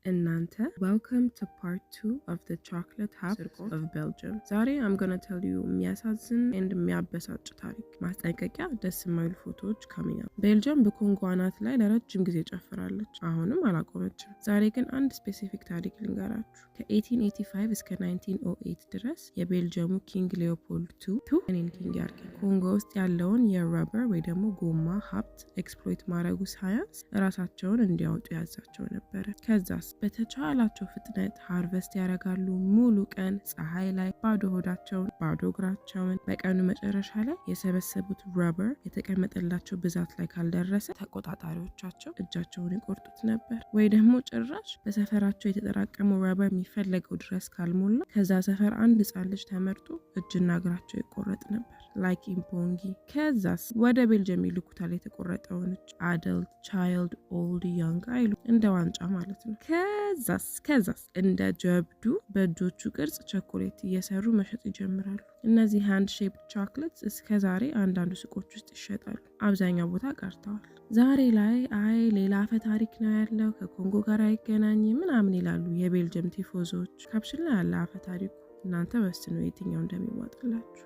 እናንተ? Welcome to part two of the chocolate ሀብት ስርቆት of Belgium። ዛሬ I'm gonna tell you የሚያሳዝን and የሚያበሳጭ ታሪክ። ማስጠንቀቂያ፣ ደስ የማይሉ ፎቶዎች coming up። ቤልጅየም በኮንጎ አናት ላይ ለረጅም ጊዜ ጨፍራለች። አሁንም አላቆመችም። ዛሬ ግን አንድ specific ታሪክ ልንገራችሁ። ከ1885 እስከ 1908 ድረስ የቤልጅየሙ King Leopold II፣ እኔን king ያርገኝ፣ ኮንጎ ውስጥ ያለውን የ rubber ወይ ደግሞ ጎማ ሀብት exploit ማድረጉ ሳያንስ ራሳቸውን እንዲያወጡ ያዛቸው ነበረ። ከዛስ በተቻላቸው ፍጥነት harvest ያደርጋሉ። ሙሉ ቀን ፀሐይ ላይ ባዶ ሆዳቸውን፣ ባዶ እግራቸውን። በቀኑ መጨረሻ ላይ የሰበሰቡት rubber የተቀመጠላቸው ብዛት ላይ ካልደረሰ ተቆጣጣሪዎቻቸው እጃቸውን ይቆርጡት ነበር። ወይ ደግሞ ጭራሽ በሰፈራቸው የተጠራቀመው rubber የሚፈለገው ድረስ ካልሞላ ከዛ ሰፈር አንድ ህፃን ልጅ ተመርጦ እጅና እግራቸው ይቆረጥ ነበር። Like ኢምፖንጊ። ከዛስ ወደ ቤልጅየም ይልኩታል የተቆረጠውን እጅ። Adult፣ child፣ old፣ young አይሉ፣ እንደ ዋንጫ ማለት ነው። ከዛስ እንደ ጀብዱ በእጆቹ ቅርጽ ቸኮሌት እየሰሩ መሸጥ ይጀምራሉ። እነዚህ hand shaped chocolates እስከ ዛሬ አንዳንዱ ሱቆች ውስጥ ይሸጣሉ። አብዛኛው ቦታ ቀርተዋል። ዛሬ ላይ አይ ሌላ አፈ ታሪክ ነው ያለው፣ ከኮንጎ ጋር አይገናኝም ምናምን ይላሉ የቤልጅየም ቲፎዞች። Caption ላይ ያለ አፈ ታሪኩ፣ እናንተ ወስኑ የትኛው እንደሚዋጥላችሁ።